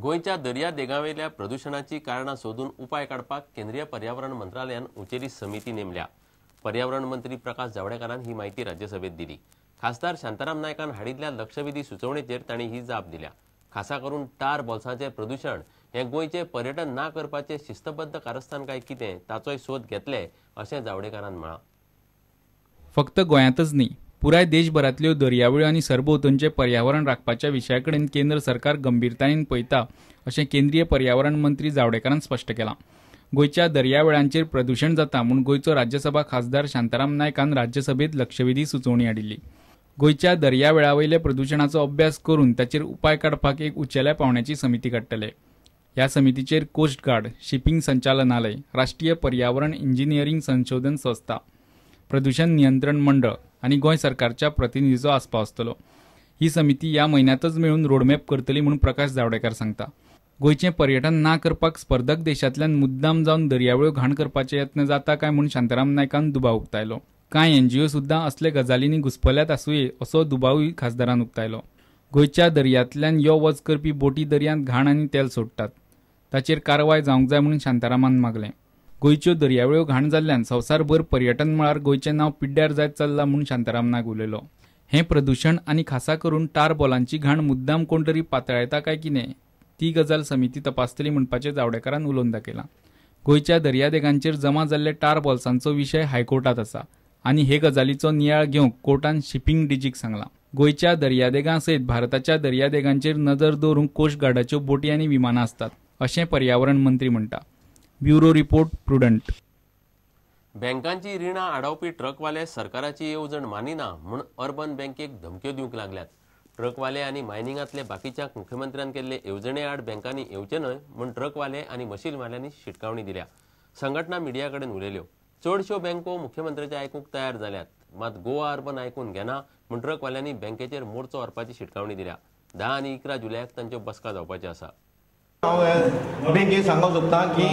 गोंयच्या दर्यादेगांवेल्या प्रदुशणाची कारणां सोदून उपाय काडपाक केंद्रीय पर्यावरण मंत्रालयान उंचेली समिती नेमल्या. पर्यावरण मंत्री प्रकाश जावडेकरान ही माहिती राज्यसभेत दिली. खासदार शांताराम नायकान हाडिल्ल्या लक्षवेधी सुचोवणेचेर तांणी ही जाप दिल्या. खासा करून टार बोल्सांचें प्रदुशण हें गोंयचें पर्यटन ना करपाचें शिस्तबद्ध कारस्थान काय कितें ताचोय सोद घेतले अशें जावडेकरान म्हळां. फक्त गोंयांतच न्ही, पुराय देशभरांतल्यो दर्यावेळो आनी सरभोंवतणचें पर्यावरण राखपाच्या विशया कडेन केंद्र सरकार गंभीरतायेन पळयता अशें केंद्रीय पर्यावरण मंत्री जावडेकरान स्पश्ट केलां. गोंयच्या दर्यावेळांचेर प्रदुशण जाता म्हूण गोंयचो राज्यसभा खासदार शांताराम नायकान राज्यसभेत लक्षवेधी सुचोवणी हाडिल्ली. गोंयच्या दर्यावेळावयल्या प्रदुशणाचो अभ्यास करून ताचेर उपाय काडपाक एक उंचेल्या पावंड्याची समिती काडटले. ह्या समितीचेर कोस्ट गार्ड, शिपिंग संचालनालय, राष्ट्रीय पर्यावरण इंजिनियरींग संशोधन संस्था, प्रदूषण नियंत्रण मंडळ आनी गोंय सरकारच्या प्रतिनिधीचो आस्पाव आसतलो. ही समिती ह्या म्हयन्यांतच मेळून रोडमॅप करतली म्हूण प्रकाश जावडेकर सांगता. गोंयचें पर्यटन ना करपाक स्पर्धक देशांतल्यान मुद्दाम जावन दर्यावेळो घाण करपाचे यत्न जाता काय म्हूण शांताराम नायकान दुबाव उक्तायलो. कांय एनजीओ सुद्दां असले गजालींनी घुस्पल्यात आसुये असो दुबावूय खासदारान उक्तायलो. गोंयच्या दर्यांतल्यान यो वच करपी बोटी दर्यांत घाण आनी तेल सोडटात, ताचेर कारवाय जावंक जाय म्हणून शांतारामान मागलें. गोंयच्यो दर्यावेळो घाण जाल्ल्यान संवसारभर पर्यटन मळार गोंयचें नांव पिड्ड्यार जायत चल्लां म्हूण शांताराम नायक उलयलो. हें प्रदुशण आनी खासा करून टार बॉलांची घाण मुद्दाम कोण तरी पातळायता काय कितें ती गजाल समिती तपासतली म्हणपाचें जावडेकरान उलोवन दाखयलां. गोंयच्या दर्यादेगांचेर जमा जाल्ले टार बॉल्सांचो विशय हायकोर्टांत आसा आनी हे गजालीचो नियाळ घेवंक कोर्टान शिपिंग डीजीक सांगलां. गोंयच्या दर्यादेगां सयत भारताच्या दर्यादेगांचेर नदर दवरूंक कोस्ट गार्डाच्यो बोटी आनी विमानां आसतात अशें पर्यावरण मंत्री म्हणटा. Bureau report, Prudent. बँकांची रिणां आडावपी ट्रकवाले सरकाराची येवजण मानिना म्हूण अर्बन बँकेक धमक्यो दिवंक लागल्यात. ट्रकवाले आनी मायनिंगांतले बाकीच्या मुख्यमंत्र्यान केल्ले येवजणे आड बँकांनी येवचें न्हय म्हूण ट्रकवाले आनी मशीनवाल्यांनी शिटकावणी दिल्या. संघटना मिडिया कडेन उलयल्यो. चडश्यो बँको मुख्यमंत्र्याचे आयकूंक तयार जाल्यात, मात गोवा अर्बन आयकून घेना म्हूण ट्रकवाल्यांनी बँकेचेर मोर्चो व्हरपाची शिटकावणी दिल्या. 10 आनी 11 जुलयाक तांच्यो बसका जावपाच्यो आसा. हांव बँकेक सांगूंक सोदता की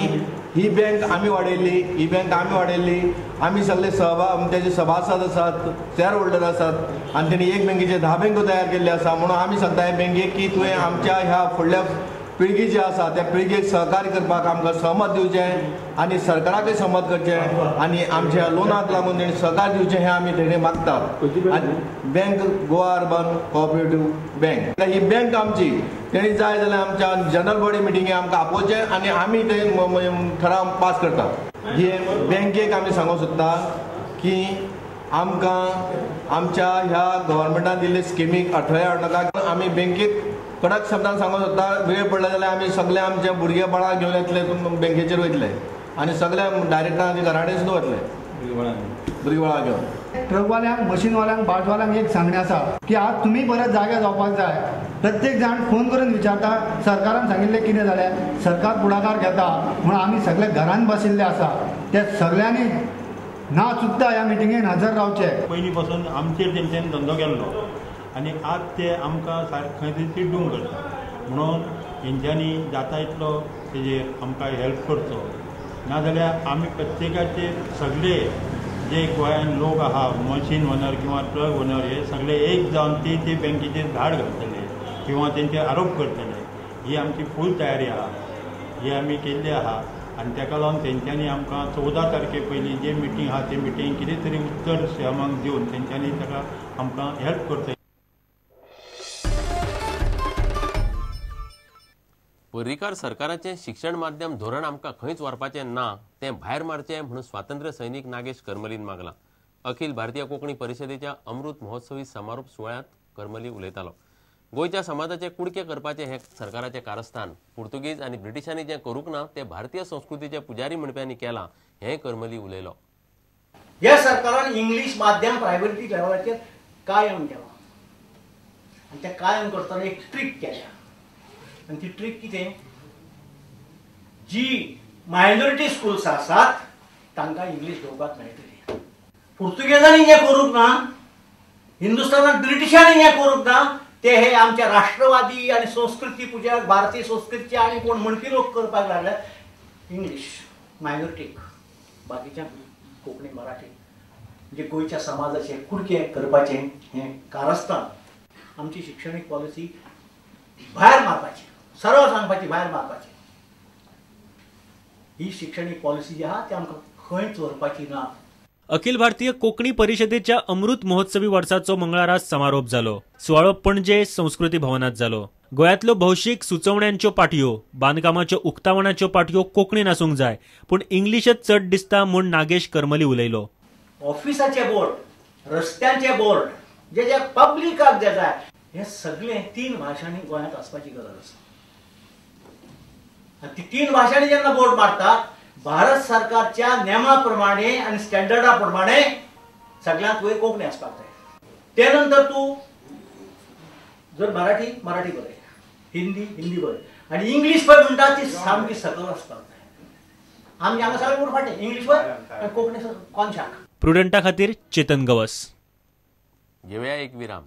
ही बँक आमी वाडयल्ली, ही बँक आमी वाडयल्ली, आमी सगळे तेजे सभासद आसात, शेअर होल्डर आसात आनी तेणी एक बँकेचे 10 बँको तयार केल्ले आसा. म्हणून आमी सांगता हे बँकेक की तुवें आमच्या ह्या फुडल्या पिळगी जी आसा त्या पिळगेक सहकार्य करपाक आमकां सहमत दिवचें आनी सरकाराकय सहमत करचें आनी आमच्या लोनाक लागून तेणी सहकार दिवचें हें आमी तेणी मागतात. आनी bank Goa urban cooperative bank ही बँक आमची, तेणी जाय जाल्यार आमच्या जनरल बॉडी मिटिंगे आमकां आपोवचें आनी आमी ते ठराव पास करतात. हे बँकेक आमी सांगूंक सोदता की आमकां आमच्या ह्या गव्हर्मेंटान दिल्ले स्किमीक अडथळे हाडनाका. आमी बँकेक कडक शब्दान सांगूंक सोदता, वेळ पडला जाल्यार आमी सगळे आमचे भुरगे बाळां घेवन येतले, बँकेचेर वयतले आनी सगळ्या डायरेक्टरांच्या घरा कडेन सुद्दां वतले भुरगे बाळां घेवन. ट्रकवाल्यांक, मशीनवाल्यांक, बार्जवाल्यांक एक सांगणें आसा की आज तुमी परत जागे जावपाक जाय. प्रत्येक जाण फोन करून विचारता सरकारान सांगिल्लें कितें जालें, सरकार फुडाकार घेता म्हणून आमी सगळे घरान बशिल्ले आसा. ते सगळ्यांनी ना चुकता ह्या मिटिंगेन हजर रावचे. पयलीं पासून आमचेर तेंच्यांनी धंदो केल्लो आनी आज ते आमकां सारकें खंय तरी चिड्डूंक करता, म्हणून हेंच्यांनी जाता इतलो तेजेर आमकां हेल्प करचो. नाजाल्यार आमी प्रत्येकाचे सगळे जे गोंयान लोक आहा, मशीन ओनर किंवा ट्रक ओनर, हे सगळे एक जावन ते ते बँकेचेर धाड घालतले किंवा तेंचेर आरोप करतले. ही आमची फूल तयारी आहा, ही आमी केल्ली आहा आनी ताका लागून तेंच्यांनी आमकां 14 तारखे पयलीं जे मिटींग आहा ते मिटींग कितें तरी उत्तर सीएमाक दिवन तेंच्यांनी ताका आमकां हेल्प करचें. पर्रीकार सरकाराचें शिक्षण माध्यम धोरण आमकां खंयच व्हरपाचें ना, तें भायर मारचें म्हणून स्वातंत्र्य सैनीक नागेश करमलीन मागलां. अखिल भारतीय कोंकणी परिशदेच्या अमृत महोत्सवी समारोप सुवाळ्यांत करमली उलयतालो. गोंयच्या समाजाचे कुडके करपाचें हें सरकाराचें कारस्थान. पुर्तुगीज आनी ब्रिटिशांनी जें करूंक ना तें भारतीय संस्कृतीचे पुजारी म्हणप्यांनी केलां हें करमली उलयलो. ह्या सरकारान इंग्लीश माध्यम प्रायव्हेट लेवलाचेर कायम केलां आनी तें कायम करतना एक ट्रीक केल्या. आनी ती ट्रीक कितें, जी मायनॉरिटी स्कूल्स आसात तांकां इंग्लीश घेवपाक मेळटली. पुर्तुगेजांनी हें करूंक ना, हिंदुस्थानांत ब्रिटिशांनी हें करूंक ना, ते हे आमच्या राष्ट्रवादी आनी संस्कृती पुजाक, भारतीय संस्कृतीचे आनी कोण म्हणपी लोक करपाक लागले इंग्लीश मायनॉरिटीक, बाकीच्या कोंकणी मराठी. म्हणजे गोंयच्या समाजाचे कुडके करपाचें हें कारस्थान. आमची शिक्षणीक पॉलिसी भायर मारपाची, सरळ सांगपाची, भायर मारपाची. ही शिक्षणीक पॉलिसी जी आहा ती आमकां खंयच व्हरपाची ना. अखिल भारतीय कोंकणी परिशदेच्या अमृत महोत्सवी वर्साचो मंगळारा समारोप जालो. सुवाळो पणजे संस्कृती भवनात जालो. गोंयांतल्यो भौशीक सुचोवण्यांच्यो पाटयो, बांदकामाच्यो उक्तावणाच्यो पाटयो कोंकणीन आसूंक जाय, पूण इंग्लिशच चड दिसता म्हूण नागेश करमली उलयलो. ऑफिसाचे बोर्ड, रस्त्यांचे बोर्ड, जे जे पब्लिकाक जे जाय हे सगळे 3 भाशांनी गोंयांत आसपाची गरज आसा. आनी ती 3 भाशांनी जेन्ना बोर्ड मारतात, भारत सरकारच्या नेमा प्रमाणे आनी स्टँडर्डा प्रमाणे सगळ्यांत वयर कोंकणी आसपाक जाय. ते नंतर तूं जर मराठी, मराठी बरय, हिंदी, हिंदी बरय, आनी इंग्लीश पळय म्हणटा ती सामकी सकयल आसपाक जाय. आमचे हांगा सगळे उरफाटें, इंग्लीश पळय आनी कोंकणी कोनशाक. प्रुडंटा खातीर चेतन गवस. घेवया एक विराम.